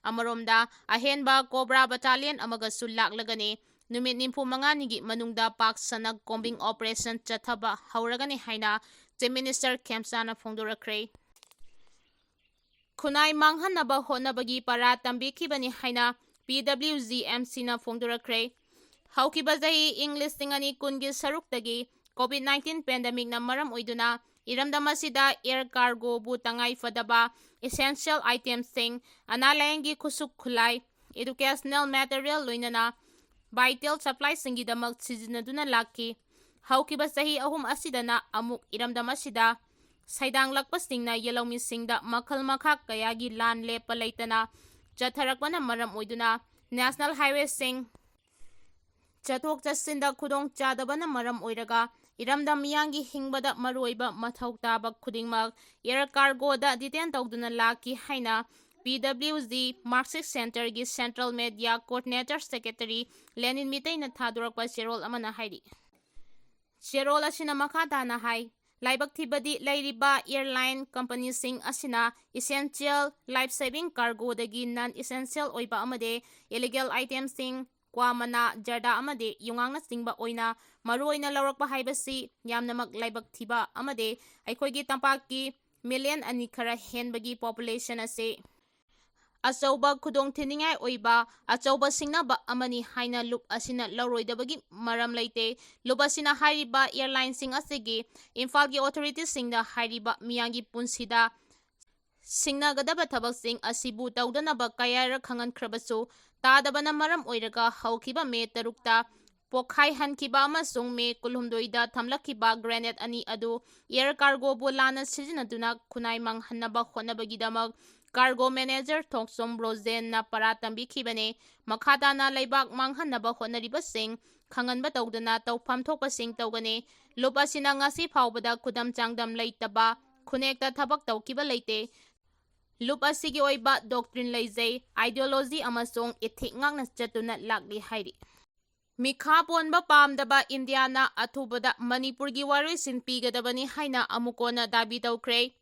ꯑꯃꯔꯣꯝꯗ, ꯑꯍꯦꯟꯕ ꯀꯣꯕ꯭ꯔꯥ ꯕꯇꯥꯂꯤꯌꯟ ꯑꯃꯒꯁꯨ ꯂꯥꯛꯂꯒꯅꯤ꯫ ꯅꯨꯃꯤꯠ ꯅꯤꯐꯨ ꯃꯉꯥꯅꯤꯒꯤ ꯃꯅꯨꯡꯗ ꯄꯥꯛ ꯁꯟꯅ ꯀꯣꯝꯕꯤꯡ ꯑꯣꯄꯔꯦꯁꯟ ꯆꯠꯊꯕ ꯍꯧꯔꯒꯅꯤ ꯍꯥꯏꯅ ꯆꯤꯐ ꯃꯤꯅꯤꯁꯇꯔ ꯈꯦꯝꯆꯥꯅ ꯐꯣꯡꯗꯣꯔꯛꯈ꯭ꯔꯦ꯫ ꯈꯨꯟꯅꯥꯏ ꯃꯥꯡꯍꯟꯅꯕ ꯍꯣꯠꯅꯕꯒꯤ ꯄꯔꯥ ꯇꯝꯕꯤꯈꯤꯕꯅꯤ ꯍꯥꯏꯅ ꯄꯤ ꯗꯕ꯭ꯂꯤꯎ ꯖꯤ ꯑꯦꯝ ꯁꯤꯅ ꯐꯣꯡꯗꯣꯔꯛꯈ꯭ꯔꯦ꯫ ꯍꯧꯈꯤꯕ ꯆꯍꯤ ꯏꯪ ꯂꯤꯁꯤꯡ ꯑꯅꯤ ꯀꯨꯟꯒꯤ ꯁꯔꯨꯛꯇꯒꯤ ꯀꯣꯚꯤꯗ ꯅꯥꯏꯟꯇꯤꯟ ꯄꯦꯟꯗꯦꯃꯤꯛꯅ ꯃꯔꯝ ꯑꯣꯏꯗꯨꯅ ꯏꯔꯝꯗꯝ ꯑꯁꯤꯗ ꯑꯦꯌꯔ ꯀꯥꯔꯒꯣꯕꯨ ꯇꯉꯥꯏ ꯐꯗꯕ ꯏꯁꯦꯟꯁꯤꯌꯦꯜ ꯑꯥꯏꯇꯦꯝꯁꯤꯡ, ꯑꯅꯥ ꯂꯥꯌꯦꯡꯒꯤ ꯈꯨꯠꯁꯨ ꯈꯨꯠꯂꯥꯏ, ꯏꯗꯨꯀꯦꯁꯅꯦꯜ ꯃꯦꯇꯔꯤꯌꯦꯜ ꯂꯣꯏꯅꯅ ꯚꯥꯏꯇꯦꯜ ꯁꯄ꯭ꯂꯥꯏꯁꯤꯡꯒꯤꯗꯃꯛ ꯁꯤꯖꯤꯟꯅꯗꯨꯅ ꯂꯥꯛꯈꯤ꯫ ꯍꯧꯈꯤꯕ ꯆꯍꯤ ꯑꯍꯨꯝ ꯑꯁꯤꯗꯅ ꯑꯃꯨꯛ ꯏꯔꯝꯗꯝ ꯑꯁꯤꯗ ꯁꯩꯗꯥꯡꯂꯛꯄꯁꯤꯡꯅ ꯌꯦꯜꯍꯧꯃꯤꯁꯤꯡꯗ ꯃꯈꯜ ꯃꯈꯥ ꯀꯌꯥꯒꯤ ꯂꯥꯟ ꯂꯦꯞꯄ ꯂꯩꯇꯅ ꯆꯠꯊꯔꯛꯄꯅ ꯃꯔꯝ ꯑꯣꯏꯗꯨꯅ ꯅꯦꯁꯅꯦꯜ ꯍꯥꯏꯋꯦꯁꯤꯡ ꯆꯠꯊꯣꯛ ꯆꯠꯁꯤꯟꯗ ꯈꯨꯗꯣꯡ ꯆꯥꯗꯕꯅ ꯃꯔꯝ ꯑꯣꯏꯔꯒ ꯏꯔꯝꯗꯝ ꯃꯤꯌꯥꯝꯒꯤ ꯍꯤꯡꯕꯗ ꯃꯔꯨꯑꯣꯏꯕ ꯃꯊꯧ ꯇꯥꯕ ꯈꯨꯗꯤꯡꯃꯛ ꯑꯦꯌꯔ ꯀꯥꯔꯒꯣꯗ ꯗꯤꯇꯦꯟ ꯇꯧꯗꯨꯅ ꯂꯥꯛꯈꯤ ꯍꯥꯏꯅ ꯄꯤ ꯗꯕ꯭ꯂꯤꯎ ꯖꯤ ꯃꯥꯔꯛꯁꯤꯁ ꯁꯦꯟꯇꯔꯒꯤ ꯁꯦꯟꯇ꯭ꯔꯦꯜ ꯃꯦꯗꯤꯌꯥ ꯀꯣꯑꯣꯔꯗꯤꯅꯦꯇꯔ ꯁꯦꯀ꯭ꯔꯦꯇꯔꯤ ꯂꯦꯅꯤꯟ ꯃꯤꯇꯩꯅ ꯊꯥꯗꯣꯔꯛꯄ ꯆꯦꯔꯣꯜ ꯑꯃꯅ ꯍꯥꯏꯔꯤ꯫ ꯆꯦꯔꯣꯜ ꯑꯁꯤꯅ ꯃꯈꯥ ꯇꯥꯅ ꯍꯥꯏ, ꯂꯥꯏꯕꯛ ꯊꯤꯕꯗꯤ ꯂꯩꯔꯤꯕ ꯑꯦꯌꯔꯂꯥꯏꯟ ꯀꯝꯄꯅꯤꯁꯤꯡ ꯑꯁꯤꯅ ꯏꯁꯦꯟꯁꯤꯌꯦꯜ ꯂꯥꯏꯐ ꯁꯦꯚꯤꯡ ꯀꯥꯔꯒꯣꯗꯒꯤ ꯅꯟ ꯏꯁꯦꯟꯁꯤꯌꯦꯜ ꯑꯣꯏꯕ ꯑꯃꯗꯤ ꯏꯂꯤꯒꯦꯜ ꯑꯥꯏꯇꯦꯝꯁꯤꯡ, ꯀ꯭ꯋꯥ ꯃꯅꯥ, ꯖꯔꯗꯥ ꯑꯃꯗꯤ ꯌꯨꯉꯥꯡꯅꯆꯤꯡꯕ ꯑꯣꯏꯅ ꯃꯔꯨꯑꯣꯏꯅ ꯂꯧꯔꯛꯄ ꯍꯥꯏꯕꯁꯤ ꯌꯥꯝꯅꯃꯛ ꯂꯥꯏꯕꯛ ꯊꯤꯕ ꯑꯃꯗꯤ ꯑꯩꯈꯣꯏꯒꯤ ꯇꯝꯄꯥꯛꯀꯤ ꯃꯤꯂꯤꯌꯟ ꯑꯅꯤ ꯈꯔ ꯍꯦꯟꯕꯒꯤ ꯄꯣꯄꯨꯂꯦꯁꯟ ꯑꯁꯤ ꯑꯆꯧꯕ ꯈꯨꯗꯣꯡꯊꯤꯅꯤꯡꯉꯥꯏ ꯑꯣꯏꯕ ꯑꯆꯧꯕ ꯁꯤꯡꯅꯕ ꯑꯃꯅꯤ ꯍꯥꯏꯅ ꯂꯨꯞ ꯑꯁꯤꯅ ꯂꯧꯔꯣꯏꯗꯕꯒꯤ ꯃꯔꯝ ꯂꯩꯇꯦ꯫ ꯂꯨꯞ ꯑꯁꯤꯅ ꯍꯥꯏꯔꯤꯕ ꯑꯦꯌꯔꯂꯥꯏꯟꯁꯤꯡ ꯑꯁꯤꯒꯤ ꯏꯝꯐꯥꯜꯒꯤ ꯑꯣꯊꯣꯔꯤꯇꯤꯁꯤꯡꯗ ꯍꯥꯏꯔꯤꯕ ꯃꯤꯌꯥꯝꯒꯤ ꯄꯨꯟꯁꯤꯗ ꯁꯤꯡꯅꯒꯗꯕ ꯊꯕꯛꯁꯤꯡ ꯑꯁꯤꯕꯨ ꯇꯧꯗꯅꯕ ꯀꯌꯥꯔꯛ ꯈꯪꯍꯟꯈ꯭ꯔꯕꯁꯨ ꯇꯥꯗꯕꯅ ꯃꯔꯝ ꯑꯣꯏꯔꯒ ꯍꯧꯈꯤꯕ ꯃꯦ ꯇꯔꯨꯛꯇ ꯄꯣꯈꯥꯏꯍꯟꯈꯤꯕ ꯑꯃꯁꯨꯡ ꯃꯦ ꯀꯨꯟꯍꯨꯝꯗꯣꯏꯗ ꯊꯝꯂꯛꯈꯤꯕ grenade ꯑꯅꯤ ꯑꯗꯨ air cargoꯕꯨ ꯂꯥꯟꯅ ꯁꯤꯖꯤꯟꯅꯗꯨꯅ ꯈꯨꯟꯅꯥꯏ ꯃꯥꯡꯍꯟꯅꯕ ꯍꯣꯠꯅꯕꯒꯤꯗꯃꯛ cargo manager ꯊꯣꯡꯆꯣꯝ ꯕ꯭ꯔꯣꯖꯦꯟꯅ ꯄꯔꯥ ꯇꯝꯕꯤꯈꯤꯕꯅꯤ꯫ ꯃꯈꯥ ꯇꯥꯅ ꯂꯩꯕꯥꯛ ꯃꯥꯡꯍꯟꯅꯕ ꯍꯣꯠꯅꯔꯤꯕꯁꯤꯡ ꯈꯪꯍꯟꯕ ꯇꯧꯗꯅ ꯇꯧꯐꯝ ꯊꯣꯛꯄꯁꯤꯡ ꯇꯧꯒꯅꯤ꯫ ꯂꯨꯞ ꯑꯁꯤꯅ ꯉꯁꯤ ꯐꯥꯎꯕꯗ ꯈꯨꯗꯝ ꯆꯥꯡꯗꯝ ꯂꯩꯇꯕ ꯈꯨꯟꯅꯦꯛꯇ ꯊꯕꯛ ꯇꯧꯈꯤꯕ ꯂꯩꯇꯦ꯫ ꯂꯨꯞ ꯑꯁꯤꯒꯤ ꯑꯣꯏꯕ doctrine ꯂꯩꯖꯩ, ideology ꯑꯃꯁꯨꯡ ethic ꯉꯥꯛꯅ ꯆꯠꯇꯨꯅ ꯂꯥꯛꯂꯤ ꯍꯥꯏꯔꯤ꯫ ꯃꯤꯈꯥ ꯄꯣꯟꯕ ꯄꯥꯝꯗꯕ ꯏꯟꯗꯤꯌꯥꯅ ꯑꯊꯨꯕꯗ ꯃꯅꯤꯄꯨꯔꯒꯤ ꯋꯥꯔꯣꯏꯁꯤꯟ ꯄꯤꯒꯗꯕꯅꯤ ꯍꯥꯏꯅ ꯑꯃꯨꯛ ꯍꯟꯅ ꯗꯥꯕꯤ ꯇꯧꯈ꯭ꯔꯦ꯫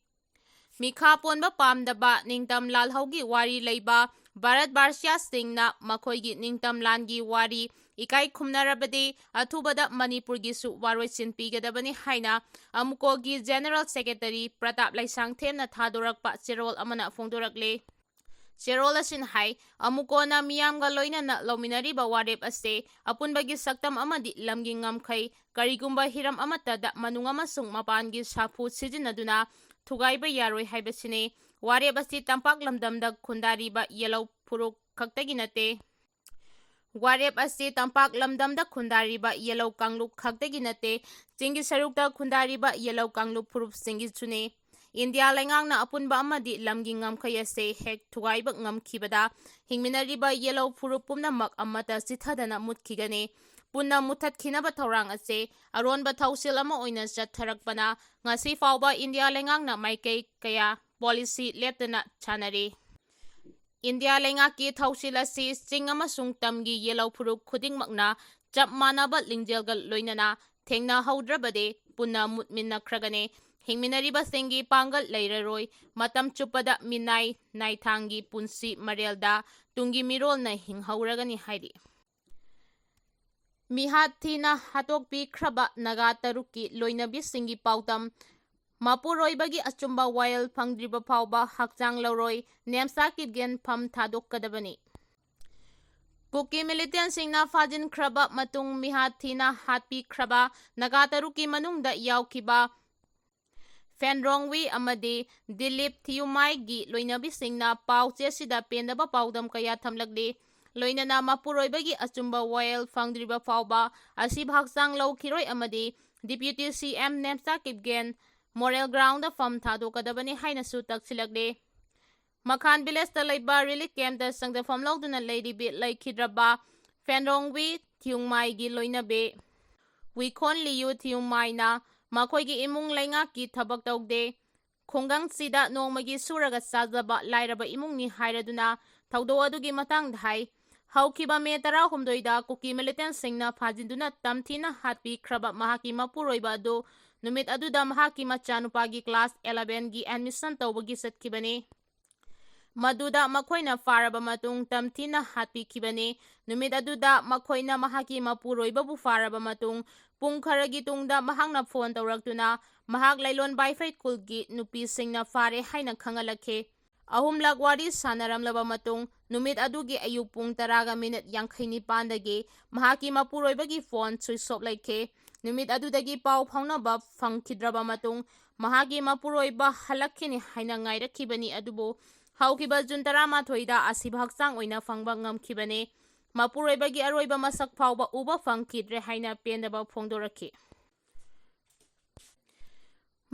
ꯃꯤꯈꯥ ꯄꯣꯟꯕ ꯄꯥꯝꯗꯕ ꯅꯤꯡꯇꯝ ꯂꯥꯜꯍꯧꯒꯤ ꯋꯥꯔꯤ ꯂꯩꯕ ꯚꯥꯔꯠ ꯚꯥꯔꯁꯤꯌꯥꯁꯤꯡꯅ ꯃꯈꯣꯏꯒꯤ ꯅꯤꯡꯇꯝ ꯂꯥꯟꯒꯤ ꯋꯥꯔꯤ ꯏꯀꯥꯏ ꯈꯨꯝꯅꯔꯕꯗꯤ ꯑꯊꯨꯕꯗ ꯃꯅꯤꯄꯨꯔꯒꯤꯁꯨ ꯋꯥꯔꯣꯏꯁꯤꯟ ꯄꯤꯒꯗꯕꯅꯤ ꯍꯥꯏꯅ ꯑꯃꯨꯀꯣꯒꯤ General Secretary ꯄ꯭ꯔꯇꯥꯞ ꯂꯩꯁꯥꯡꯊꯦꯝꯅ ꯊꯥꯗꯣꯔꯛꯄ ꯆꯦꯔꯣꯜ ꯑꯃꯅ ꯐꯣꯡꯗꯣꯔꯛꯂꯤ꯫ ꯆꯦꯔꯣꯜ ꯑꯁꯤꯅ ꯍꯥꯏ, ꯑꯃꯨꯀꯣꯅ ꯃꯤꯌꯥꯝꯒ ꯂꯣꯏꯅꯅ ꯂꯧꯃꯤꯟꯅꯔꯤꯕ ꯋꯥꯔꯦꯞ ꯑꯁꯤ ꯑꯄꯨꯟꯕꯒꯤ ꯁꯛꯇꯝ ꯑꯃꯗꯤ ꯂꯝꯒꯤ ꯉꯝꯈꯩ, ꯀꯔꯤꯒꯨꯝꯕ ꯍꯤꯔꯝ ꯑꯃꯠꯇꯗ ꯃꯅꯨꯡ ꯑꯃꯁꯨꯡ ꯃꯄꯥꯟꯒꯤ ꯁꯥꯐꯨ ꯁꯤꯖꯤꯟꯅꯗꯨꯅ ꯊꯨꯒꯥꯏꯕ ꯌꯥꯔꯣꯏ ꯍꯥꯏꯕꯁꯤꯅꯤ꯫ ꯋꯥꯔꯦꯞ ꯑꯁꯤ ꯇꯝꯄꯥꯛ ꯂꯝꯗꯝꯗ ꯈꯨꯟꯗꯥꯔꯤꯕ ꯌꯦꯜꯍꯧ ꯐꯨꯔꯨꯞ ꯈꯛꯇꯒꯤ ꯅꯠꯇꯦ꯫ ꯋꯥꯔꯦꯞ ꯑꯁꯤ ꯇꯝꯄꯥꯛ ꯂꯝꯗꯝꯗ ꯈꯨꯟꯗꯥꯔꯤꯕ ꯌꯦꯜꯍꯧ ꯀꯥꯡꯂꯨꯞ ꯈꯛꯇꯒꯤ ꯅꯠꯇꯦ, ꯆꯤꯡꯒꯤ ꯁꯔꯨꯛꯇ ꯈꯨꯟꯗꯥꯔꯤꯕ ꯌꯦꯜꯍꯧ ꯀꯥꯡꯂꯨꯞ ꯐꯨꯔꯨꯞꯁꯤꯡꯒꯤꯁꯨꯅꯤ꯫ ꯏꯟꯗꯤꯌꯥ ꯂꯩꯉꯥꯛꯅ ꯑꯄꯨꯟꯕ ꯑꯃꯗꯤ ꯂꯝꯒꯤ ꯉꯝꯈꯩ ꯑꯁꯤ ꯍꯦꯛ ꯊꯨꯒꯥꯏꯕ ꯉꯝꯈꯤꯕꯗ ꯍꯤꯡꯃꯤꯟꯅꯔꯤꯕ ꯌꯦꯜꯍꯧ ꯐꯨꯔꯨꯞ ꯄꯨꯝꯅꯃꯛ ꯑꯃꯠꯇ ꯆꯤꯊꯗꯅ ꯃꯨꯠꯈꯤꯒꯅꯤ꯫ ꯄꯨꯟꯅ ꯃꯨꯠꯊꯠꯈꯤꯅꯕ ꯊꯧꯔꯥꯡ ꯑꯁꯤ ꯑꯔꯣꯟꯕ ꯊꯧꯁꯤꯜ ꯑꯃ ꯑꯣꯏꯅ ꯆꯠꯊꯔꯛꯄꯅ ꯉꯁꯤ ꯐꯥꯎꯕ ꯏꯟꯗꯤꯌꯥ ꯂꯩꯉꯥꯛꯅ ꯃꯥꯏꯀꯩ ꯀꯌꯥ policy ꯂꯦꯞꯇꯅ ꯁꯥꯟꯅꯔꯤ꯫ ꯏꯟꯗꯤꯌꯥ ꯂꯩꯉꯥꯛꯀꯤ ꯊꯧꯁꯤꯜ ꯑꯁꯤ ꯆꯤꯡ ꯑꯃꯁꯨꯡ ꯇꯝꯒꯤ ꯌꯦꯜꯍꯧ ꯐꯨꯔꯨꯞ ꯈꯨꯗꯤꯡꯃꯛꯅ ꯆꯞ ꯃꯥꯟꯅꯕ ꯂꯤꯡꯖꯦꯜꯒ ꯂꯣꯏꯅꯅ ꯊꯦꯡꯅꯍꯧꯗ꯭ꯔꯕꯗꯤ ꯄꯨꯟꯅ ꯃꯨꯠꯃꯤꯟꯅꯈ꯭ꯔꯒꯅꯤ꯫ ꯍꯤꯡꯃꯤꯟꯅꯔꯤꯕꯁꯤꯡꯒꯤ ꯄꯥꯡꯒꯜ ꯂꯩꯔꯔꯣꯏ꯫ ꯃꯇꯝ ꯆꯨꯞꯄꯗ ꯃꯤꯅꯥꯏ ꯅꯥꯏꯊꯥꯡꯒꯤ ꯄꯨꯟꯁꯤ ꯃꯔꯦꯜꯗ ꯇꯨꯡꯒꯤ ꯃꯤꯔꯣꯜꯅ ꯍꯤꯡꯍꯧꯔꯒꯅꯤ ꯍꯥꯏꯔꯤ꯫ ꯃꯤꯍꯥꯠ ꯊꯤꯅ ꯍꯥꯠꯇꯣꯛꯄꯤꯈ꯭ꯔꯕ ꯅꯥꯒꯥ ꯇꯔꯨꯛꯀꯤ ꯂꯣꯏꯅꯕꯤꯁꯤꯡꯒꯤ ꯄꯥꯎꯗꯝ, ꯃꯄꯨꯔꯣꯏꯕꯒꯤ ꯑꯆꯨꯝꯕ ꯋꯥꯌꯦꯜ ꯐꯪꯗ꯭ꯔꯤꯕ ꯐꯥꯎꯕ ꯍꯛꯆꯥꯡ ꯂꯧꯔꯣꯏ, ꯅꯦꯝꯁꯥ ꯀꯤꯠꯒꯦꯟꯐꯝ ꯊꯥꯗꯣꯛꯀꯗꯕꯅꯤ꯫ ꯀꯨꯀꯤ militantꯁꯤꯡꯅ ꯐꯥꯖꯤꯟꯈ꯭ꯔꯕ ꯃꯇꯨꯡ ꯃꯤꯍꯥꯠ ꯊꯤꯅ ꯍꯥꯠꯄꯤꯈ꯭ꯔꯕ ꯅꯥꯒꯥ ꯇꯔꯨꯛꯀꯤ ꯃꯅꯨꯡꯗ ꯌꯥꯎꯈꯤꯕ ꯐꯦꯟꯔꯣꯡꯋꯤ ꯑꯃꯗꯤ ꯗꯤꯂꯤꯞ ꯊꯤꯌꯨꯃꯥꯏꯒꯤ ꯂꯣꯏꯅꯕꯤꯁꯤꯡꯅ ꯄꯥꯎ ꯆꯦꯁꯤꯗ ꯄꯦꯟꯗꯕ ꯄꯥꯎꯗꯝ ꯀꯌꯥ ꯊꯝꯂꯛꯂꯤ꯫ ꯂꯣꯏꯅꯅ ꯃꯄꯨꯔꯣꯏꯕꯒꯤ ꯑꯆꯨꯝꯕ ꯋꯥꯌꯦꯜ ꯐꯪꯗ꯭ꯔꯤꯕ ꯐꯥꯎꯕ ꯑꯁꯤꯕ ꯍꯛꯆꯥꯡ ꯂꯧꯈꯤꯔꯣꯏ ꯑꯃꯗꯤ Deputy C M Nemcha Kipgen moral ground ꯐꯝ ꯊꯥꯗꯣꯛꯀꯗꯕꯅꯤ ꯍꯥꯏꯅꯁꯨ ꯇꯛꯁꯤꯜꯂꯛꯂꯤ꯫ ꯃꯈꯥꯟ ꯚꯤꯂꯦꯖꯇ ꯂꯩꯕ ꯔꯤꯂꯤꯐ ꯀꯦꯝꯞꯇ ꯆꯪꯖꯐꯝ ꯂꯧꯗꯨꯅ ꯂꯩꯔꯤꯕꯤ ꯂꯩꯈꯤꯗ꯭ꯔꯕ ꯐꯦꯟꯔꯣꯡꯋꯤ ꯊꯤꯌꯨꯡꯃꯥꯏꯒꯤ ꯂꯣꯏꯅꯕꯤ ꯋꯤꯈꯣꯟ ꯂꯤꯌꯨ ꯊꯤꯌꯨꯡꯃꯥꯏꯅ ꯃꯈꯣꯏꯒꯤ ꯏꯃꯨꯡ ꯂꯩꯉꯥꯛꯀꯤ ꯊꯕꯛ ꯇꯧꯗꯦ, ꯈꯨꯡꯒꯪꯁꯤꯗ ꯅꯣꯡꯃꯒꯤ ꯁꯨꯔꯒ ꯆꯥꯖꯕ ꯂꯥꯏꯔꯕ ꯏꯃꯨꯡꯅꯤ ꯍꯥꯏꯔꯗꯨꯅ ꯊꯧꯗꯣꯛ ꯑꯗꯨꯒꯤ ꯃꯇꯥꯡꯗ ꯍꯥꯏ꯫ ꯍꯧꯈꯤꯕ ꯃꯦ ꯇꯔꯥꯍꯨꯝꯗꯣꯏꯗ ꯀꯨꯀꯤ ꯃꯤꯂꯤꯇꯦꯟꯁꯤꯡꯅ ꯐꯥꯖꯤꯟꯗꯨꯅ ꯇꯝꯊꯤꯅ ꯍꯥꯠꯄꯤꯈ꯭ꯔꯕ ꯃꯍꯥꯛꯀꯤ ꯃꯄꯨꯔꯣꯏꯕ ꯑꯗꯨ ꯅꯨꯃꯤꯠ ꯑꯗꯨꯗ ꯃꯍꯥꯛꯀꯤ ꯃꯆꯥꯅꯨꯄꯥꯒꯤ ꯀ꯭ꯂꯥꯁ ꯑꯦꯂꯦꯚꯦꯟꯒꯤ ꯑꯦꯗꯃꯤꯁꯟ ꯇꯧꯕꯒꯤ ꯆꯠꯈꯤꯕꯅꯤ꯫ ꯃꯗꯨꯗ ꯃꯈꯣꯏꯅ ꯐꯥꯔꯕ ꯃꯇꯨꯡ ꯇꯝꯊꯤꯅ ꯍꯥꯠꯄꯤꯈꯤꯕꯅꯤ꯫ ꯅꯨꯃꯤꯠ ꯑꯗꯨꯗ ꯃꯈꯣꯏꯅ ꯃꯍꯥꯛꯀꯤ ꯃꯄꯨꯔꯣꯏꯕꯕꯨ ꯐꯥꯔꯕ ꯃꯇꯨꯡ ꯄꯨꯡ ꯈꯔꯒꯤ ꯇꯨꯡꯗ ꯃꯍꯥꯛꯅ ꯐꯣꯟ ꯇꯧꯔꯛꯇꯨꯅ ꯃꯍꯥꯛ ꯂꯩꯂꯣꯟ ꯕꯥꯏꯐꯩ ꯈꯨꯜꯒꯤ ꯅꯨꯄꯤꯁꯤꯡꯅ ꯐꯥꯔꯦ ꯍꯥꯏꯅ ꯈꯪꯍꯜꯂꯛꯈꯤ꯫ ꯑꯍꯨꯝꯂꯛ ꯋꯥꯔꯤ ꯁꯥꯟꯅꯔꯝꯂꯕ ꯃꯇꯨꯡ ꯅꯨꯃꯤꯠ ꯑꯗꯨꯒꯤ ꯑꯌꯨꯛ ꯄꯨꯡ ꯇꯔꯥꯒ ꯃꯤꯅꯤꯠ ꯌꯥꯡꯈꯩ ꯅꯤꯄꯥꯟꯗꯒꯤ ꯃꯍꯥꯛꯀꯤ ꯃꯄꯨꯔꯣꯏꯕꯒꯤ ꯐꯣꯟ ꯁ꯭ꯋꯤꯆ ꯑꯣꯐ ꯂꯩꯈꯤ꯫ ꯅꯨꯃꯤꯠ ꯑꯗꯨꯗꯒꯤ ꯄꯥꯎ ꯐꯥꯎꯅꯕ ꯐꯪꯈꯤꯗ꯭ꯔꯕ ꯃꯇꯨꯡ ꯃꯍꯥꯛꯀꯤ ꯃꯄꯨꯔꯣꯏꯕ ꯍꯜꯂꯛꯈꯤꯅꯤ ꯍꯥꯏꯅ ꯉꯥꯏꯔꯛꯈꯤꯕꯅꯤ, ꯑꯗꯨꯕꯨ ꯍꯧꯈꯤꯕ ꯖꯨꯟ ꯇꯔꯥꯃꯥꯊꯣꯏꯗ ꯑꯁꯤꯕ ꯍꯛꯆꯥꯡ ꯑꯣꯏꯅ ꯐꯪꯕ ꯉꯝꯈꯤꯕꯅꯤ꯫ ꯃꯄꯨꯔꯣꯏꯕꯒꯤ ꯑꯔꯣꯏꯕ ꯃꯁꯛ ꯐꯥꯎꯕ ꯎꯕ ꯐꯪꯈꯤꯗ꯭ꯔꯦ ꯍꯥꯏꯅ ꯄꯦꯟꯗꯕ ꯐꯣꯡꯗꯣꯔꯛꯈꯤ꯫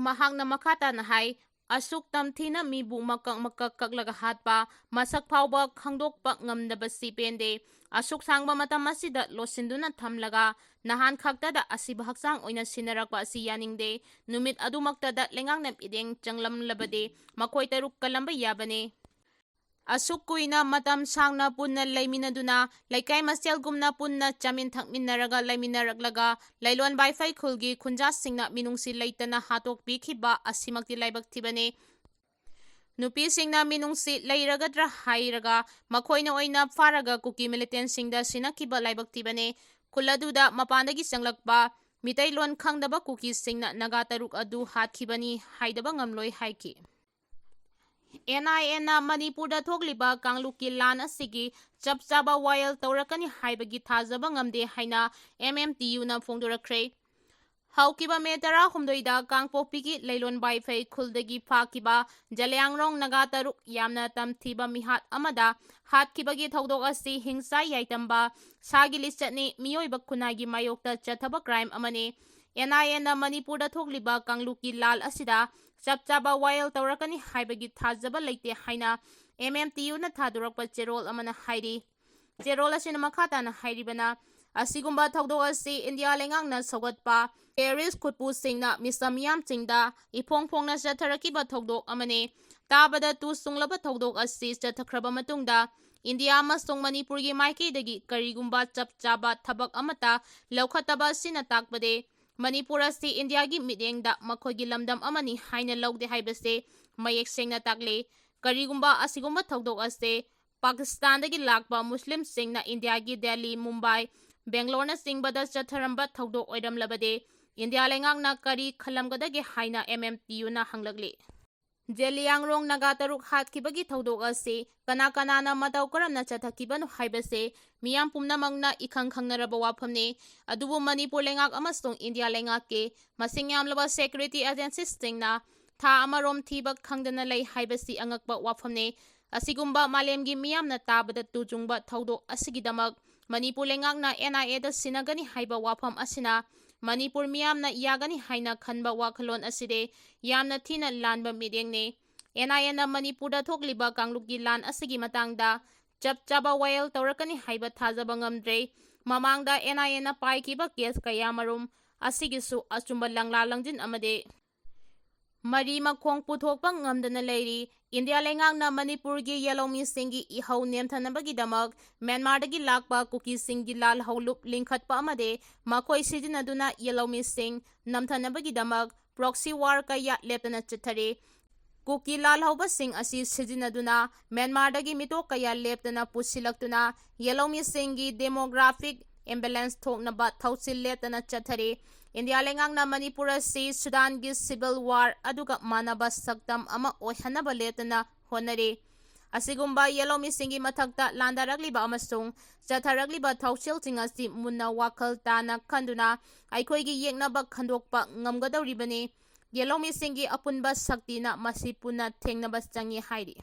ꯃꯍꯥꯛꯅ ꯃꯈꯥ ꯇꯥꯅ ꯍꯥꯏ, ꯑꯁꯨꯛ ꯇꯝꯊꯤꯅ ꯃꯤꯕꯨ ꯃꯀꯛ ꯃꯀꯛ ꯀꯛꯂꯒ ꯍꯥꯠꯄ, ꯃꯁꯛ ꯐꯥꯎꯕ ꯈꯪꯗꯣꯛꯄ ꯉꯝꯗꯕꯁꯤ ꯄꯦꯟꯗꯦ꯫ ꯑꯁꯨꯛ ꯁꯥꯡꯕ ꯃꯇꯝ ꯑꯁꯤꯗ ꯂꯣꯠꯁꯤꯟꯗꯨꯅ ꯊꯝꯂꯒ ꯅꯍꯥꯟ ꯈꯛꯇꯗ ꯑꯁꯤꯕ ꯍꯛꯆꯥꯡ ꯑꯣꯏꯅ ꯁꯤꯟꯅꯔꯛꯄ ꯑꯁꯤ ꯌꯥꯅꯤꯡꯗꯦ꯫ ꯅꯨꯃꯤꯠ ꯑꯗꯨꯃꯛꯇꯗ ꯂꯩꯉꯥꯛꯅ ꯃꯤꯠꯌꯦꯡ ꯆꯪꯂꯝꯂꯕꯗꯤ ꯃꯈꯣꯏ ꯇꯔꯨꯛ ꯀꯜꯂꯝꯕ ꯌꯥꯕꯅꯤ꯫ ꯑꯁꯨꯛ ꯀꯨꯏꯅ ꯃꯇꯝ ꯁꯥꯡꯅ ꯄꯨꯟꯅ ꯂꯩꯃꯤꯟꯅꯗꯨꯅ, ꯂꯩꯀꯥꯏ ꯃꯁꯦꯜꯒꯨꯝꯅ ꯄꯨꯟꯅ ꯆꯥꯃꯤꯟ ꯊꯛꯃꯤꯟꯅꯔꯒ ꯂꯩꯃꯤꯟꯅꯔꯛꯂꯒ, ꯂꯩꯂꯣꯟ ꯕꯥꯏꯐꯩ ꯈꯨꯜꯒꯤ ꯈꯨꯟꯖꯥꯁꯤꯡꯅ ꯃꯤꯅꯨꯡꯁꯤ ꯂꯩꯇꯅ ꯍꯥꯠꯇꯣꯛꯄꯤꯈꯤꯕ ꯑꯁꯤꯃꯛꯇꯤ ꯂꯥꯏꯕꯛ ꯊꯤꯕꯅꯤ꯫ ꯅꯨꯄꯤꯁꯤꯡꯅ ꯃꯤꯅꯨꯡꯁꯤ ꯂꯩꯔꯒꯗ꯭ꯔꯥ ꯍꯥꯏꯔꯒ, ꯃꯈꯣꯏꯅ ꯑꯣꯏꯅ ꯐꯥꯔꯒ ꯀꯨꯀꯤ ꯃꯤꯂꯤꯇꯦꯟꯁꯤꯡꯗ ꯁꯤꯟꯅꯈꯤꯕ ꯂꯥꯏꯕꯛ ꯊꯤꯕꯅꯤ꯫ ꯈꯨꯜ ꯑꯗꯨꯗ ꯃꯄꯥꯟꯗꯒꯤ ꯆꯪꯂꯛꯄ ꯃꯤꯇꯩꯂꯣꯟ ꯈꯪꯗꯕ ꯀꯨꯀꯤꯁꯤꯡꯅ ꯅꯥꯒꯥ ꯇꯔꯨꯛ ꯑꯗꯨ ꯍꯥꯠꯈꯤꯕꯅꯤ ꯍꯥꯏꯗꯕ ꯉꯝꯂꯣꯏ ꯍꯥꯏꯈꯤ꯫ ꯑꯦꯟ ꯑꯥꯏ ꯑꯦꯅ ꯃꯅꯤꯄꯨꯔꯗ ꯊꯣꯛꯂꯤꯕ ꯀꯥꯡꯂꯨꯞꯀꯤ ꯂꯥꯟ ꯑꯁꯤꯒꯤ ꯆꯞ ꯆꯥꯕ ꯋꯥꯌꯦꯜ ꯇꯧꯔꯛꯀꯅꯤ ꯍꯥꯏꯕꯒꯤ ꯊꯥꯖꯕ ꯉꯝꯗꯦ ꯍꯥꯏꯅ ꯑꯦꯝ ꯑꯦꯝ ꯇꯤ ꯌꯨꯅ ꯐꯣꯡꯗꯣꯔꯛꯈ꯭ꯔꯦ꯫ ꯍꯧꯈꯤꯕ ꯃꯦ ꯇꯔꯥꯍꯨꯝꯗꯣꯏꯗ ꯀꯥꯡꯄꯣꯛꯄꯤꯒꯤ ꯂꯩꯂꯣꯟ ꯋꯥꯏꯐꯩ ꯈꯨꯜꯗꯒꯤ ꯐꯥꯈꯤꯕ ꯖꯂꯤꯌꯥꯡꯔꯣꯡ ꯅꯥꯒꯥ ꯇꯔꯨꯛ ꯌꯥꯝꯅ ꯇꯝꯊꯤꯕ ꯃꯤꯍꯥꯠ ꯑꯃꯗ ꯍꯥꯠꯈꯤꯕꯒꯤ ꯊꯧꯗꯣꯛ ꯑꯁꯤ ꯍꯤꯡꯁꯥ ꯌꯥꯏꯇꯝꯕ, ꯁꯥꯒꯤ ꯂꯤꯆꯠꯅꯤ, ꯃꯤꯑꯣꯏꯕ ꯈꯨꯟꯅꯥꯏꯒꯤ ꯃꯥꯌꯣꯛꯇ ꯆꯠꯊꯕ ꯀ꯭ꯔꯥꯏꯝ ꯑꯃꯅꯤ꯫ ꯑꯦꯟ ꯑꯥꯏ ꯑꯦꯅ ꯃꯅꯤꯄꯨꯔꯗ ꯊꯣꯛꯂꯤꯕ ꯀꯥꯡꯂꯨꯞꯀꯤ ꯂꯥꯜ ꯑꯁꯤꯗ ꯆꯞ ꯆꯥꯕ ꯋꯥꯌꯦꯜ ꯇꯧꯔꯛꯀꯅꯤ ꯍꯥꯏꯕꯒꯤ ꯊꯥꯖꯕ ꯂꯩꯇꯦ ꯍꯥꯏꯅ ꯑꯦꯝ ꯑꯦꯝ ꯇꯤ ꯌꯨꯅ ꯊꯥꯗꯣꯔꯛꯄ ꯆꯦꯔꯣꯜ ꯑꯃꯅ ꯍꯥꯏꯔꯤ꯫ ꯆꯦꯔꯣꯜ ꯑꯁꯤꯅ ꯃꯈꯥ ꯇꯥꯅ ꯍꯥꯏꯔꯤꯕꯅ, ꯑꯁꯤꯒꯨꯝꯕ ꯊꯧꯗꯣꯛ ꯑꯁꯤ ꯏꯟꯗꯤꯌꯥ ꯂꯩꯉꯥꯛꯅ ꯁꯧꯒꯠꯄ ꯇꯦꯔꯣꯔꯤꯁ ꯈꯨꯠꯄꯨꯁꯤꯡꯅ ꯃꯤꯆꯝ ꯃꯤꯌꯥꯝꯁꯤꯡꯗ ꯏꯐꯣꯡ ꯐꯣꯡꯅ ꯆꯠꯊꯔꯛꯈꯤꯕ ꯊꯧꯗꯣꯛ ꯑꯃꯅꯤ꯫ ꯇꯥꯕꯗ ꯇꯨ ꯆꯨꯡꯂꯕ ꯊꯧꯗꯣꯛ ꯑꯁꯤ ꯆꯠꯊꯈ꯭ꯔꯕ ꯃꯇꯨꯡꯗ ꯏꯟꯗꯤꯌꯥ ꯑꯃꯁꯨꯡ ꯃꯅꯤꯄꯨꯔꯒꯤ ꯃꯥꯏꯀꯩꯗꯒꯤ ꯀꯔꯤꯒꯨꯝꯕ ꯆꯞ ꯆꯥꯕ ꯊꯕꯛ ꯑꯃꯠꯇ ꯂꯧꯈꯠꯇꯕ ꯑꯁꯤꯅ ꯇꯥꯛꯄꯗꯤ ꯃꯅꯤꯄꯨꯔ ꯑꯁꯤ ꯏꯟꯗꯤꯌꯥꯒꯤ ꯃꯤꯠꯌꯦꯡꯗ ꯃꯈꯣꯏꯒꯤ ꯂꯝꯗꯝ ꯑꯃꯅꯤ ꯍꯥꯏꯅ ꯂꯧꯗꯦ ꯍꯥꯏꯕꯁꯤ ꯃꯌꯦꯛ ꯁꯦꯡꯅ ꯇꯥꯛꯂꯤ꯫ ꯀꯔꯤꯒꯨꯝꯕ ꯑꯁꯤꯒꯨꯝꯕ ꯊꯧꯗꯣꯛ ꯑꯁꯤ ꯄꯥꯀꯤꯁꯇꯥꯟꯗꯒꯤ ꯂꯥꯛꯄ ꯃꯨꯁꯂꯤꯝꯁꯤꯡꯅ ꯏꯟꯗꯤꯌꯥꯒꯤ ꯗꯦꯜꯂꯤ, ꯃꯨꯝꯕꯥꯏ, ꯕꯦꯡꯒ꯭ꯂꯣꯔꯅꯆꯤꯡꯕꯗ ꯆꯠꯊꯔꯝꯕ ꯊꯧꯗꯣꯛ ꯑꯣꯏꯔꯝꯂꯕꯗꯤ ꯏꯟꯗꯤꯌꯥ ꯂꯩꯉꯥꯛꯅ ꯀꯔꯤ ꯈꯜꯂꯝꯒꯗꯒꯦ ꯍꯥꯏꯅ M M T ꯌꯨꯅ ꯍꯪꯂꯛꯂꯤ꯫ Zeliangrong Naga ꯇꯔꯨꯛ ꯍꯥꯠꯈꯤꯕꯒꯤ ꯊꯧꯗꯣꯛ ꯑꯁꯤ ꯀꯅꯥ ꯀꯅꯥꯅ ꯃꯇꯧ ꯀꯔꯝꯅ ꯆꯠꯊꯈꯤꯕꯅꯣ ꯍꯥꯏꯕꯁꯤ ꯃꯤꯌꯥꯝ ꯄꯨꯝꯅꯃꯛꯅ ꯏꯈꯪ ꯈꯪꯅꯔꯕ ꯋꯥꯐꯝꯅꯤ꯫ ꯑꯗꯨꯕꯨ ꯃꯅꯤꯄꯨꯔ ꯂꯩꯉꯥꯛ ꯑꯃꯁꯨꯡ ꯏꯟꯗꯤꯌꯥ ꯂꯩꯉꯥꯛꯀꯤ ꯃꯁꯤꯡ ꯌꯥꯝꯂꯕ ꯁꯦꯀ꯭ꯌꯨꯔꯤꯇꯤ ꯑꯦꯖꯦꯟꯁꯤꯁꯤꯡꯅ ꯊꯥ ꯑꯃꯔꯣꯝ ꯊꯤꯕ ꯈꯪꯗꯅ ꯂꯩ ꯍꯥꯏꯕꯁꯤ ꯑꯉꯛꯄ ꯋꯥꯐꯝꯅꯤ꯫ ꯑꯁꯤꯒꯨꯝꯕ ꯃꯥꯂꯦꯝꯒꯤ ꯃꯤꯌꯥꯝꯅ ꯇꯥꯕꯗ ꯇꯨ ꯆꯨꯡꯕ ꯊꯧꯗꯣꯛ ꯑꯁꯤꯒꯤꯗꯃꯛ ꯃꯅꯤꯄꯨꯔ ꯂꯩꯉꯥꯛꯅ ꯑꯦꯟ ꯑꯥꯏ ꯑꯦꯗ ꯁꯤꯟꯅꯒꯅꯤ ꯍꯥꯏꯕ ꯋꯥꯐꯝ ꯑꯁꯤꯅ ꯃꯅꯤꯄꯨꯔ ꯃꯤꯌꯥꯝꯅ ꯌꯥꯒꯅꯤ ꯍꯥꯏꯅ ꯈꯟꯕ ꯋꯥꯈꯜꯂꯣꯟ ꯑꯁꯤꯗꯤ ꯌꯥꯝꯅ ꯊꯤꯅ ꯂꯥꯟꯕ ꯃꯤꯠꯌꯦꯡꯅꯤ꯫ ꯑꯦꯟ ꯑꯥꯏ ꯑꯦꯅ ꯃꯅꯤꯄꯨꯔꯗ ꯊꯣꯛꯂꯤꯕ ꯀꯥꯡꯂꯨꯞꯀꯤ ꯂꯥꯟ ꯑꯁꯤꯒꯤ ꯃꯇꯥꯡꯗ ꯆꯞ ꯆꯥꯕ ꯋꯥꯌꯦꯜ ꯇꯧꯔꯛꯀꯅꯤ ꯍꯥꯏꯕ ꯊꯥꯖꯕ ꯉꯝꯗ꯭ꯔꯦ꯫ ꯃꯃꯥꯡꯗ ꯑꯦꯟ ꯑꯥꯏ ꯑꯦꯅ ꯄꯥꯏꯈꯤꯕ ꯀꯦꯁ ꯀꯌꯥꯃꯔꯨꯝ ꯑꯁꯤꯒꯤꯁꯨ ꯑꯆꯨꯝꯕ ꯂꯪꯂꯥ ꯂꯪꯖꯤꯟ ꯑꯃꯗꯤ ꯃꯔꯤ ꯃꯈꯣꯡ ꯄꯨꯊꯣꯛꯄ ꯉꯝꯗꯅ ꯂꯩꯔꯤ꯫ ꯏꯟꯗꯤꯌꯥ ꯂꯩꯉꯥꯛꯅ ꯃꯅꯤꯄꯨꯔꯒꯤ ꯌꯦꯜꯍꯧꯃꯤꯁꯤꯡꯒꯤ ꯏꯍꯧ ꯅꯦꯝꯊꯅꯕꯒꯤꯗꯃꯛ ꯃ꯭ꯌꯥꯟꯃꯥꯔꯗꯒꯤ ꯂꯥꯛꯄ ꯀꯨꯀꯤꯁꯤꯡꯒꯤ ꯂꯥꯜꯍꯧ ꯂꯨꯞ ꯂꯤꯡꯈꯠꯄ ꯑꯃꯗꯤ ꯃꯈꯣꯏ ꯁꯤꯖꯤꯟꯅꯗꯨꯅ ꯌꯦꯜꯍꯧꯃꯤꯁꯤꯡ ꯅꯝꯊꯅꯕꯒꯤꯗꯃꯛ ꯄ꯭ꯔꯣꯛꯁꯤ ꯋꯥꯔ ꯀꯌꯥ ꯂꯦꯞꯇꯅ ꯆꯠꯊꯔꯤ꯫ ꯀꯨꯀꯤ ꯂꯥꯜꯍꯧꯕꯁꯤꯡ ꯑꯁꯤ ꯁꯤꯖꯤꯟꯅꯗꯨꯅ ꯃ꯭ꯌꯥꯟꯃꯥꯔꯗꯒꯤ ꯃꯤꯇꯣꯛ ꯀꯌꯥ ꯂꯦꯞꯇꯅ ꯄꯨꯁꯤꯜꯂꯛꯇꯨꯅ ꯌꯦꯜꯍꯧꯃꯤꯁꯤꯡꯒꯤ ꯗꯦꯃꯣꯒ꯭ꯔꯥꯐꯤꯛ ꯏꯝꯕꯦꯂꯦꯟꯁ ꯊꯣꯛꯅꯕ ꯊꯧꯁꯤꯜ ꯂꯦꯞꯇꯅ ꯆꯠꯊꯔꯤ꯫ ꯏꯟꯗꯤꯌꯥ ꯂꯩꯉꯥꯛꯅ ꯃꯅꯤꯄꯨꯔ ꯑꯁꯤ ꯁꯨꯗꯥꯟꯒꯤ ꯁꯤꯚꯤꯜ ꯋꯥꯔ ꯑꯗꯨꯒ ꯃꯥꯟꯅꯕ ꯁꯛꯇꯝ ꯑꯃ ꯑꯣꯏꯍꯟꯅꯕ ꯂꯦꯞꯇꯅ ꯍꯣꯠꯅꯔꯤ꯫ ꯑꯁꯤꯒꯨꯝꯕ ꯌꯦꯜꯍꯧꯃꯤꯁꯤꯡꯒꯤ ꯃꯊꯛꯇ ꯂꯥꯟꯗꯥꯔꯛꯂꯤꯕ ꯑꯃꯁꯨꯡ ꯆꯠꯊꯔꯛꯂꯤꯕ ꯊꯧꯁꯤꯜꯁꯤꯡ ꯑꯁꯤ ꯃꯨꯟꯅ ꯋꯥꯈꯜ ꯇꯥꯅ ꯈꯟꯗꯨꯅ ꯑꯩꯈꯣꯏꯒꯤ ꯌꯦꯛꯅꯕ ꯈꯟꯗꯣꯛꯄ ꯉꯝꯒꯗꯧꯔꯤꯕꯅꯤ꯫ ꯌꯦꯜꯍꯧꯃꯤꯁꯤꯡꯒꯤ ꯑꯄꯨꯟꯕ ꯁꯛꯇꯤꯅ ꯃꯁꯤ ꯄꯨꯟꯅ ꯊꯦꯡꯅꯕ ꯆꯪꯏ ꯍꯥꯏꯔꯤ꯫